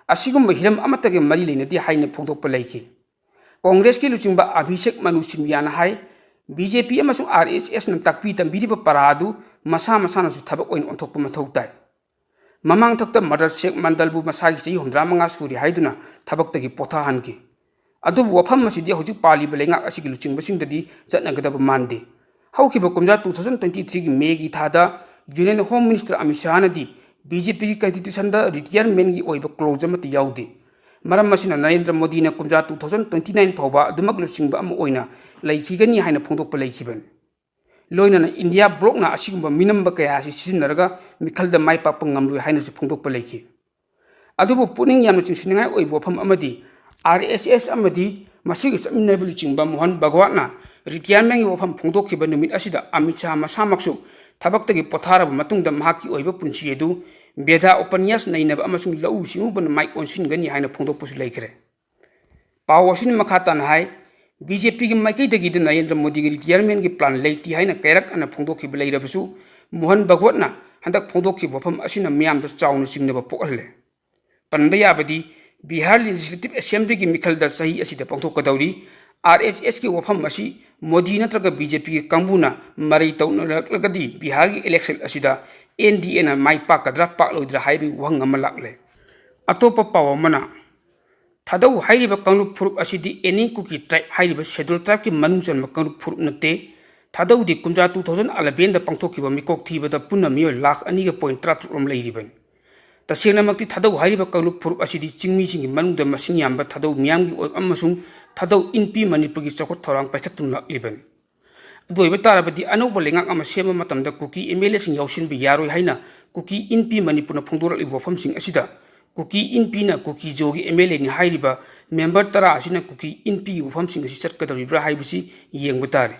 ꯑꯁꯤꯒꯨꯝꯕ ꯍꯤꯔꯝ ꯑꯃꯠꯇꯒ ꯃꯔꯤ ꯂꯩꯅꯗꯦ ꯍꯥꯏꯅ ꯐꯣꯡꯗꯣꯛꯄ ꯂꯩꯈꯤ꯫ ꯀꯣꯡꯒ꯭ꯔꯦꯁꯀꯤ ꯂꯨꯆꯤꯡꯕ ꯑꯚꯤꯁꯦꯛ ꯃꯅꯨ ꯁꯤꯟꯙꯤꯌꯥꯅ ꯍꯥꯏ, BJP ꯑꯃꯁꯨꯡ RSSꯅ ꯇꯥꯛꯄꯤ ꯇꯝꯕꯤꯔꯤꯕ ꯄꯔꯥ ꯑꯗꯨ ꯃꯁꯥ ꯃꯁꯥꯅꯁꯨ ꯊꯕꯛ ꯑꯣꯏꯅ ꯑꯣꯟꯊꯣꯛꯄ ꯃꯊꯧ ꯇꯥꯏ꯫ ꯃꯃꯥꯡꯊꯛꯇ ꯃꯗꯔ ꯁꯦꯛ ꯃꯟꯗꯜꯕꯨ ꯃꯁꯥꯒꯤ ꯆꯍꯤ ꯍꯨꯝꯗ꯭ꯔꯥ ꯃꯉꯥ ꯁꯨꯔꯦ ꯍꯥꯏꯗꯨꯅ ꯊꯕꯛꯇꯒꯤ ꯄꯣꯊꯥꯍꯟꯈꯤ꯫ ꯑꯗꯨꯕꯨ ꯋꯥꯐꯝ ꯑꯁꯤꯗꯤ ꯍꯧꯖꯤꯛ ꯄꯥꯜꯂꯤꯕ ꯂꯩꯉꯥꯛ ꯑꯁꯤꯒꯤ ꯂꯨꯆꯤꯡꯕꯁꯤꯡꯗꯗꯤ ꯆꯠꯅꯒꯗꯕ ꯃꯥꯟꯗꯦ꯫ ꯍꯧꯈꯤꯕ ꯀꯨꯝꯖꯥ two thousand twenty threeꯒꯤ Mayꯒꯤ ꯊꯥꯗ Union Home Minister ꯑꯃꯤꯠ ꯁꯥꯍꯅꯗꯤ BJPꯒꯤ constitutionꯗ retirementꯒꯤ ꯑꯣꯏꯕ clause ꯑꯃꯠꯇ ꯌꯥꯎꯗꯦ꯫ ꯃꯔꯝ ꯑꯁꯤꯅ ꯅꯔꯦꯟꯗ꯭ꯔ ꯃꯣꯗꯤꯅ ꯀꯨꯝꯖꯥ two thousand twenty nine ꯐꯥꯎꯕ ꯑꯗꯨꯃꯛ ꯂꯨꯆꯤꯡꯕ ꯑꯃ ꯑꯣꯏꯅ ꯂꯩꯈꯤꯒꯅꯤ ꯍꯥꯏꯅ ꯐꯣꯡꯗꯣꯛꯄ ꯂꯩꯈꯤꯕꯅꯤ꯫ ꯂꯣꯏꯅꯅ India blocꯅ ꯑꯁꯤꯒꯨꯝꯕ ꯃꯤꯅꯝꯕ ꯀꯌꯥ ꯑꯁꯤ ꯁꯤꯖꯤꯟꯅꯔꯒ ꯃꯤꯈꯜꯗ ꯃꯥꯏ ꯄꯥꯛꯄ ꯉꯝꯂꯣꯏ ꯍꯥꯏꯅꯁꯨ ꯐꯣꯡꯗꯣꯛꯄ ꯂꯩꯈꯤ꯫ ꯑꯗꯨꯕꯨ ꯄꯨꯛꯅꯤꯡ ꯌꯥꯝꯅ ꯆꯤꯡꯁꯤꯟꯅꯤꯡꯉꯥꯏ ꯑꯣꯏꯕ ꯋꯥꯐꯝ ꯑꯃꯗꯤ, RSS ꯑꯃꯗꯤ ꯃꯁꯤꯒ ꯆꯠꯃꯤꯟꯅꯔꯤꯕ ꯂꯨꯆꯤꯡꯕ ꯃꯣꯍꯟ ꯚꯒꯋꯠꯅ retirementꯒꯤ ꯋꯥꯐꯝ ꯐꯣꯡꯗꯣꯛꯈꯤꯕ ꯅꯨꯃꯤꯠ ꯑꯁꯤꯗ ꯑꯃꯤꯠ ꯁꯥꯍ ꯃꯁꯥꯃꯛꯁꯨ ꯊꯕꯛꯇꯒꯤ ꯄꯣꯊꯥꯔꯕ ꯃꯇꯨꯡꯗ ꯃꯍꯥꯛꯀꯤ ꯑꯣꯏꯕ ꯄꯨꯟꯁꯤ ꯑꯗꯨ ꯕꯦꯗꯥ ꯎꯄꯅ꯭ꯌꯥꯁ ꯅꯩꯅꯕ ꯑꯃꯁꯨꯡ ꯂꯧꯎ ꯁꯤꯡꯎꯕꯅ ꯃꯥꯏ ꯑꯣꯟꯁꯤꯟꯒꯅꯤ ꯍꯥꯏꯅ ꯐꯣꯡꯗꯣꯛꯄꯁꯨ ꯂꯩꯈ꯭ꯔꯦ꯫ ꯄꯥꯎ ꯑꯁꯤꯅ ꯃꯈꯥ ꯇꯥꯅ ꯍꯥꯏ, BJPꯒꯤ ꯃꯥꯏꯀꯩꯗꯒꯤꯗꯤ ꯅꯔꯦꯟꯗ꯭ꯔ ꯃꯣꯗꯤꯒꯤ retirementꯒꯤ plan ꯂꯩꯇꯦ ꯍꯥꯏꯅ ꯀꯌꯥꯔꯛ ꯍꯟꯅ ꯐꯣꯡꯗꯣꯛꯈꯤꯕ ꯂꯩꯔꯕꯁꯨ, ꯃꯣꯍꯟ ꯚꯒꯋꯠꯅ ꯍꯟꯗꯛ ꯐꯣꯡꯗꯣꯛꯈꯤꯕ ꯋꯥꯐꯝ ꯑꯁꯤꯅ ꯃꯤꯌꯥꯝꯗ ꯆꯥꯎꯅ ꯆꯤꯡꯅꯕ ꯄꯣꯛꯍꯜꯂꯦ꯫ ꯄꯟꯕ ꯌꯥꯕꯗꯤ, ꯕꯤꯍꯥꯔ Legislative Assemblyꯒꯤ ꯃꯤꯈꯜꯗ ꯆꯍꯤ ꯑꯁꯤꯗ ꯄꯥꯡꯊꯣꯛꯀꯗꯧꯔꯤ꯫ ꯑꯥꯔ ꯑꯦꯁ ꯑꯦꯁꯀꯤ ꯋꯥꯐꯝ ꯑꯁꯤ ꯃꯣꯗꯤ ꯅꯠꯇ꯭ꯔꯒ ꯕꯤ ꯖꯦ ꯄꯤꯒꯤ ꯀꯥꯡꯕꯨꯅ ꯃꯔꯩ ꯇꯧꯅꯔꯛꯂꯒꯗꯤ ꯕꯤꯍꯥꯔꯒꯤ ꯏꯂꯦꯛꯁꯟ ꯑꯁꯤꯗ ꯑꯦꯟ ꯗꯤ ꯑꯦꯅ ꯃꯥꯏ ꯄꯥꯛꯀꯗ꯭ꯔꯥ ꯄꯥꯛꯂꯣꯏꯗ꯭ꯔꯥ ꯍꯥꯏꯕꯒꯤ ꯋꯥꯍꯪ ꯑꯃ ꯂꯥꯛꯂꯦ꯫ ꯑꯇꯣꯞꯄ ꯄꯥꯎ ꯑꯃꯅ, ꯊꯥꯗꯧ ꯍꯥꯏꯔꯤꯕ ꯀꯥꯡꯂꯨꯞ ꯐꯨꯔꯨꯞ ꯑꯁꯤꯗꯤ ꯑꯦꯅꯤ ꯀꯨꯀꯤ ꯇ꯭ꯔꯥꯏꯕ ꯍꯥꯏꯔꯤꯕ ꯁꯦꯗꯨꯜ ꯇ꯭ꯔꯥꯏꯕꯀꯤ ꯃꯅꯨꯡ ꯆꯟꯕ ꯀꯥꯡꯂꯨꯞ ꯐꯨꯔꯨꯞ ꯅꯠꯇꯦ꯫ ꯊꯥꯗꯧꯗꯤ ꯀꯨꯝꯖꯥ two thousand elevenꯗ ꯄꯥꯡꯊꯣꯛꯈꯤꯕ ꯃꯤꯀꯣꯛ ꯊꯤꯕꯗ ꯄꯨꯟꯅ ꯃꯤꯑꯣꯏ ꯂꯥꯈ ꯑꯅꯤꯒ point ꯇꯔꯥꯇꯔꯨꯛ ꯔꯣꯝ ꯂꯩꯔꯤꯕꯅꯤ꯫ ꯇꯁꯦꯡꯅꯃꯛꯇꯤ ꯊꯥꯗꯧ ꯍꯥꯏꯔꯤꯕ ꯀꯥꯡꯂꯨꯞ ꯐꯨꯔꯨꯞ ꯑꯁꯤꯗꯤ ꯆꯤꯡꯃꯤꯁꯤꯡꯒꯤ ꯃꯅꯨꯡꯗ ꯃꯁꯤꯡ ꯌꯥꯝꯕ ꯊꯥꯗꯧ ꯃꯤꯌꯥꯝꯒꯤ ꯑꯣꯏꯕ ꯑꯃꯁꯨꯡ ꯊꯥꯗꯧ ꯏꯟꯄꯤ ꯃꯅꯤꯄꯨꯔꯒꯤ ꯆꯥꯎꯈꯠ ꯊꯧꯔꯥꯡ ꯄꯥꯏꯈꯠꯇꯨꯅ ꯂꯥꯛꯂꯤꯕꯅꯤ꯫ ꯑꯗꯨ ꯑꯣꯏꯕ ꯇꯥꯔꯕꯗꯤ ꯑꯅꯧꯕ ꯂꯩꯉꯥꯛ ꯑꯃ ꯁꯦꯝꯕ ꯃꯇꯝꯗ ꯀꯨꯀꯤ ꯑꯦꯝ ꯑꯦꯜ ꯑꯦꯁꯤꯡ ꯌꯥꯎꯁꯤꯟꯕ ꯌꯥꯔꯣꯏ ꯍꯥꯏꯅ ꯀꯨꯀꯤ ꯏꯟꯄꯤ ꯃꯅꯤꯄꯨꯔꯅ ꯐꯣꯡꯗꯣꯔꯛꯂꯤꯕ ꯋꯥꯐꯝꯁꯤꯡ ꯑꯁꯤꯗ ꯀꯨꯀꯤ ꯏꯟꯄꯤꯅ ꯀꯨꯀꯤ ꯖꯣꯒꯤ ꯑꯦꯝ ꯑꯦꯜ ꯑꯦꯅꯤ ꯍꯥꯏꯔꯤꯕ ꯃꯦꯝꯕꯔ ꯇꯔꯥ ꯑꯁꯤꯅ ꯀꯨꯀꯤ ꯏꯟꯄꯤꯒꯤ ꯋꯥꯐꯝꯁꯤꯡ ꯑꯁꯤ ꯆꯠꯀꯗꯧꯔꯤꯕ꯭ꯔꯥ ꯍꯥꯏꯕꯁꯤ ꯌꯦꯡꯕ ꯇꯥꯔꯦ꯫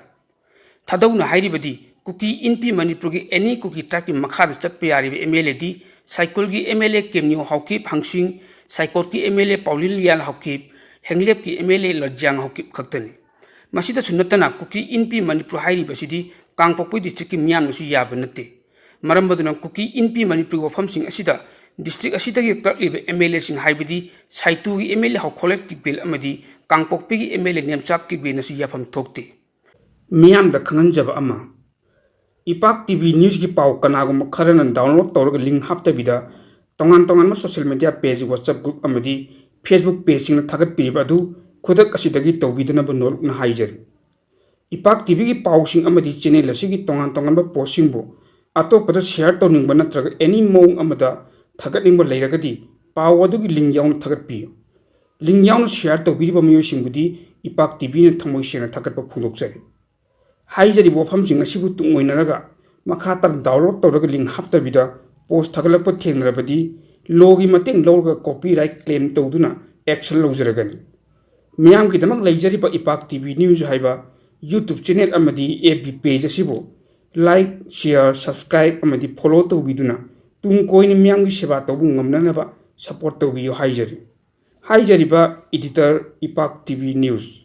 ꯊꯥꯗꯧꯅ ꯍꯥꯏꯔꯤꯕꯗꯤ ꯀꯨꯀꯤ ꯏꯟꯄꯤ ꯃꯅꯤꯄꯨꯔꯒꯤ ꯑꯦꯅꯤ ꯀꯨꯀꯤ ꯇ꯭ꯔꯥꯏꯕꯀꯤ ꯃꯈꯥꯗ ꯆꯠꯄ ꯌꯥꯔꯤꯕ ꯑꯦꯝ ꯑꯦꯜ ꯑꯦꯗꯤ ꯁꯥꯏꯀꯨꯜꯒꯤ M L A Kimneo Haokip ꯍꯪꯁꯤꯡ, ꯁꯥꯏꯀꯣꯠꯀꯤ M L A Paolienlal Haokip, ꯍꯦꯡꯂꯦꯞꯀꯤ M L A Letzamang Haokip ꯈꯛꯇꯅꯤ꯫ ꯃꯁꯤꯗꯁꯨ ꯅꯠꯇꯅ ꯀꯨꯀꯤ ꯏꯟꯄꯤ ꯃꯅꯤꯄꯨꯔ ꯍꯥꯏꯔꯤꯕꯁꯤꯗꯤ ꯀꯥꯡꯄꯣꯛꯄꯤ ꯗꯤꯁꯇ꯭ꯔꯤꯛꯀꯤ ꯃꯤꯌꯥꯝꯅꯁꯨ ꯌꯥꯕ ꯅꯠꯇꯦ꯫ ꯃꯔꯝ ꯑꯗꯨꯅ ꯀꯨꯀꯤ ꯏꯟꯄꯤ ꯃꯅꯤꯄꯨꯔꯒꯤ ꯋꯥꯐꯝꯁꯤꯡ ꯑꯁꯤꯗ ꯗꯤꯁꯇ꯭ꯔꯤꯛ ꯑꯁꯤꯗꯒꯤ ꯀꯛꯂꯤꯕ ꯑꯦꯝ ꯑꯦꯜ ꯑꯦꯁꯤꯡ ꯍꯥꯏꯕꯗꯤ ꯁꯥꯏꯇꯨꯒꯤ ꯑꯦꯝ ꯑꯦꯜ ꯑꯦ ꯍꯧꯈꯣꯂꯦꯠ ꯀꯤꯛꯕꯦꯜ ꯑꯃꯗꯤ ꯀꯥꯡꯄꯣꯛꯄꯤꯒꯤ ꯑꯦꯝ ꯑꯦꯜ ꯑꯦ ꯅꯦꯝꯆꯥꯛ ꯀꯤꯛꯕꯦꯜꯅꯁꯨ ꯌꯥꯐꯝ ꯊꯣꯛꯇꯦ꯫ ꯃꯤꯌꯥꯝꯗ ꯈꯪꯍꯟꯖꯕ ꯑꯃ, ꯏꯄꯥꯛ ꯇꯤ ꯚꯤ ꯅ꯭ꯌꯨꯁꯀꯤ ꯄꯥꯎ ꯀꯅꯥꯒꯨꯝꯕ ꯈꯔꯅ ꯗꯥꯎꯟꯂꯣꯗ ꯇꯧꯔꯒ ꯂꯤꯡ ꯍꯥꯞꯇꯕꯤꯗ ꯇꯣꯉꯥꯟ ꯇꯣꯉꯥꯟꯕ ꯁꯣꯁꯤꯌꯦꯜ ꯃꯤꯗꯤꯌꯥ ꯄꯦꯖ, ꯋꯥꯆꯞ ꯒ꯭ꯔꯨꯞ ꯑꯃꯗꯤ ꯐꯦꯁꯕꯨꯛ ꯄꯦꯖꯁꯤꯡꯅ ꯊꯥꯒꯠꯄꯤꯔꯤꯕ ꯑꯗꯨ ꯈꯨꯗꯛ ꯑꯁꯤꯗꯒꯤ ꯇꯧꯕꯤꯗꯅꯕ ꯅꯣꯜꯂꯨꯛꯅ ꯍꯥꯏꯖꯔꯤ꯫ ꯏꯄꯥꯛ ꯇꯤ ꯚꯤꯒꯤ ꯄꯥꯎꯁꯤꯡ ꯑꯃꯗꯤ ꯆꯦꯅꯦꯜ ꯑꯁꯤꯒꯤ ꯇꯣꯉꯥꯟ ꯇꯣꯉꯥꯟꯕ ꯄꯣꯁꯁꯤꯡꯕꯨ ꯑꯇꯣꯞꯄꯗ ꯁꯤꯌꯥꯔ ꯇꯧꯅꯤꯡꯕ ꯅꯠꯇ꯭ꯔꯒ ꯑꯦꯅꯤ ꯃꯑꯣꯡ ꯑꯃꯗ ꯊꯥꯒꯠꯅꯤꯡꯕ ꯂꯩꯔꯒꯗꯤ ꯄꯥꯎ ꯑꯗꯨꯒꯤ ꯂꯤꯡ ꯌꯥꯎꯅ ꯊꯥꯒꯠꯄꯤꯌꯨ꯫ ꯂꯤꯡ ꯌꯥꯎꯅ ꯁꯤꯌꯥꯔ ꯇꯧꯕꯤꯔꯤꯕ ꯃꯤꯑꯣꯏꯁꯤꯡꯕꯨꯗꯤ ꯏꯄꯥꯛ ꯇꯤ ꯚꯤꯅ ꯊꯃꯣꯏ ꯁꯦꯡꯅ ꯊꯥꯒꯠꯄ ꯐꯣꯡꯗꯣꯛꯆꯔꯤ꯫ ꯍꯥꯏꯖꯔꯤꯕ ꯋꯥꯐꯝꯁꯤꯡ ꯑꯁꯤꯕꯨ ꯇꯨꯡ ꯑꯣꯏꯅꯔꯒ ꯃꯈꯥ ꯇꯥꯅ ꯗꯥꯎꯟꯂꯣꯗ ꯇꯧꯔꯒ ꯂꯤꯡ ꯍꯥꯞꯇꯕꯤꯗ ꯄꯣꯁ ꯊꯥꯒꯠꯂꯛꯄ ꯊꯦꯡꯅꯔꯕꯗꯤ ꯂꯣꯒꯤ ꯃꯇꯦꯡ ꯂꯧꯔꯒ ꯀꯣꯄꯤꯔꯥꯏꯠ ꯀ꯭ꯂꯦꯝ ꯇꯧꯗꯨꯅ ꯑꯦꯛꯁꯟ ꯂꯧꯖꯔꯒꯅꯤ꯫ ꯃꯤꯌꯥꯝꯒꯤꯗꯃꯛ ꯂꯩꯖꯔꯤꯕ ꯏꯄꯥꯛ ꯇꯤ ꯚꯤ ꯅ꯭ꯌꯨꯁ ꯍꯥꯏꯕ ꯌꯨꯇ꯭ꯌꯨꯕ ꯆꯦꯅꯦꯜ ꯑꯃꯗꯤ ꯑꯦꯐ ꯕꯤ ꯄꯦꯖ ꯑꯁꯤꯕꯨ ꯂꯥꯏꯛ, ꯁꯤꯌꯥꯔ, ꯁꯕꯁꯀ꯭ꯔꯥꯏꯕ ꯑꯃꯗꯤ ꯐꯣꯂꯣ ꯇꯧꯕꯤꯗꯨꯅ ꯇꯨꯡ ꯀꯣꯏꯅ ꯃꯤꯌꯥꯝꯒꯤ ꯁꯦꯕꯥ ꯇꯧꯕ ꯉꯝꯅꯅꯕ ꯁꯄꯣꯔꯠ ꯇꯧꯕꯤꯌꯨ ꯍꯥꯏꯖꯔꯤ꯫ ꯍꯥꯏꯖꯔꯤꯕ ꯏꯗꯤꯇꯔ, ꯏꯄꯥꯛ ꯇꯤ ꯚꯤ ꯅ꯭ꯌꯨꯁ꯫